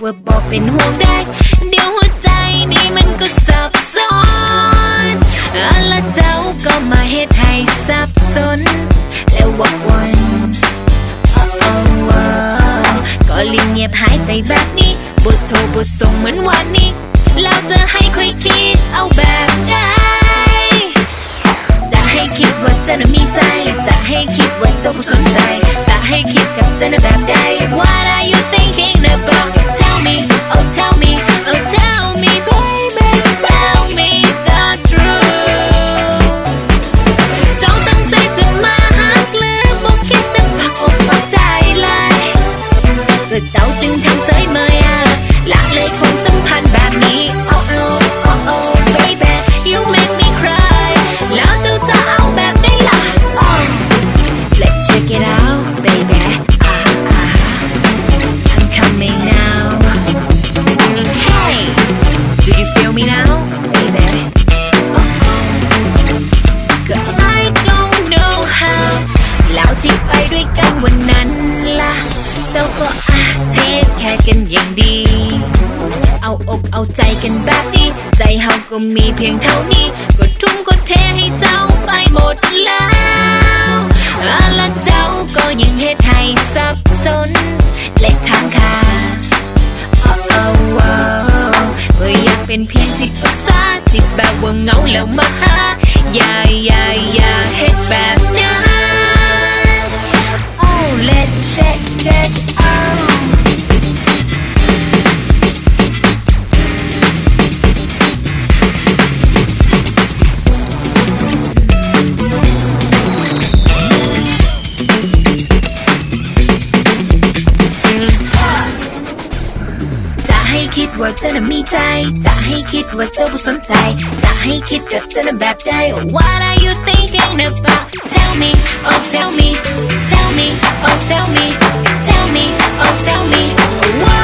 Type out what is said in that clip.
ວ່າບໍ່ເປັນຫ່ວງໄດ້ ດຽວຫົວໃຈນີ້ມັນກໍສັບສົນ ແລະເຈົ້າກໍມາເຮັດໃຫ້ສັບສົນ ແລະວອກວົນ ໂອ້ໂອ້ ກໍເລີຍງຽບຫາຍໄປແບບນີ້ ບໍ່ໂທບໍ່ສົ່ງເໝືອນວານນີ້ ແລ້ວຈະໃຫ້ຂ້ອຍຄິດເອົາແບບໃດ? ຈະໃຫ້ຄິດວ່າເຈົ້ານັ້ນມີໃຈ ຈະໃຫ້ຄິດວ່າເຈົ້າບໍ່ສົນໃຈ ຈະໃຫ້ຄິດກັບເຈົ້ານັ້ນແບບໃດ? What are you thinking about? Tell me, oh tell me, oh tell me baby, tell me the truth. ເຈົ້າຕັ້ງໃຈຈະມາຮັກ ຫຼື ບໍ່ຄິດຈະພາອອກຈາກໃຈຫຼາຍ? ກໍເຈົ້າຈຶ່ງທັງເຊີຍມາ ລະເລີຍຄວາມສຳພັນແບບນີ້ Oh oh oh oh baby, you make me cry. ແລ້ວເຈົ້າຈະເອົາແບບໃດລະ? Oh, let's check it out baby. Ah ah, I'm coming now. Hey, do you feel me now baby? Oh oh, ก็ I don't know how. ແລ້ວທີ່ໄປດ້ວຍກັນວັນນັ້ນລະ ເຈົ້າກໍ ອ່ະ take care ກັນຢ່າງດີ ເອົາອົກເອົາໃຈກັນແບບນີ້ ໃຈເຮົາກໍມີພຽງເທົ່ານີ້ ກໍທຸ່ມກໍເທໃຫ້ເຈົ້າໄປໝົດແລ້ວ ແລະເຈົ້າກໍຍັງເຮັດໃຫ້ສັບສົນ ແລະຄ້າງຄາ ໂອ້ໂອ້ ກໍຢາກເປັນພຽງທີ່ປຶກສາ ທີ່ແບບວ່າເຫງົາແລ້ວມາຫາ ຢ່າ ຢ່າ ຢ່າເຮັດແບບນັ້ນ Oh, let's check it out. ຈະໃຫ້ຄິດວ່າເຈົ້ານັ້ນມີໃຈ ຈະໃຫ້ຄິດວ່າເຈົ້າບໍ່ສົນໃຈ ຈະໃຫ້ຄິດກັບເຈົ້ານັ້ນແບບໃດ? What are you thinking about? Tell me, oh tell me, tell me, oh tell me, tell me, oh tell me. What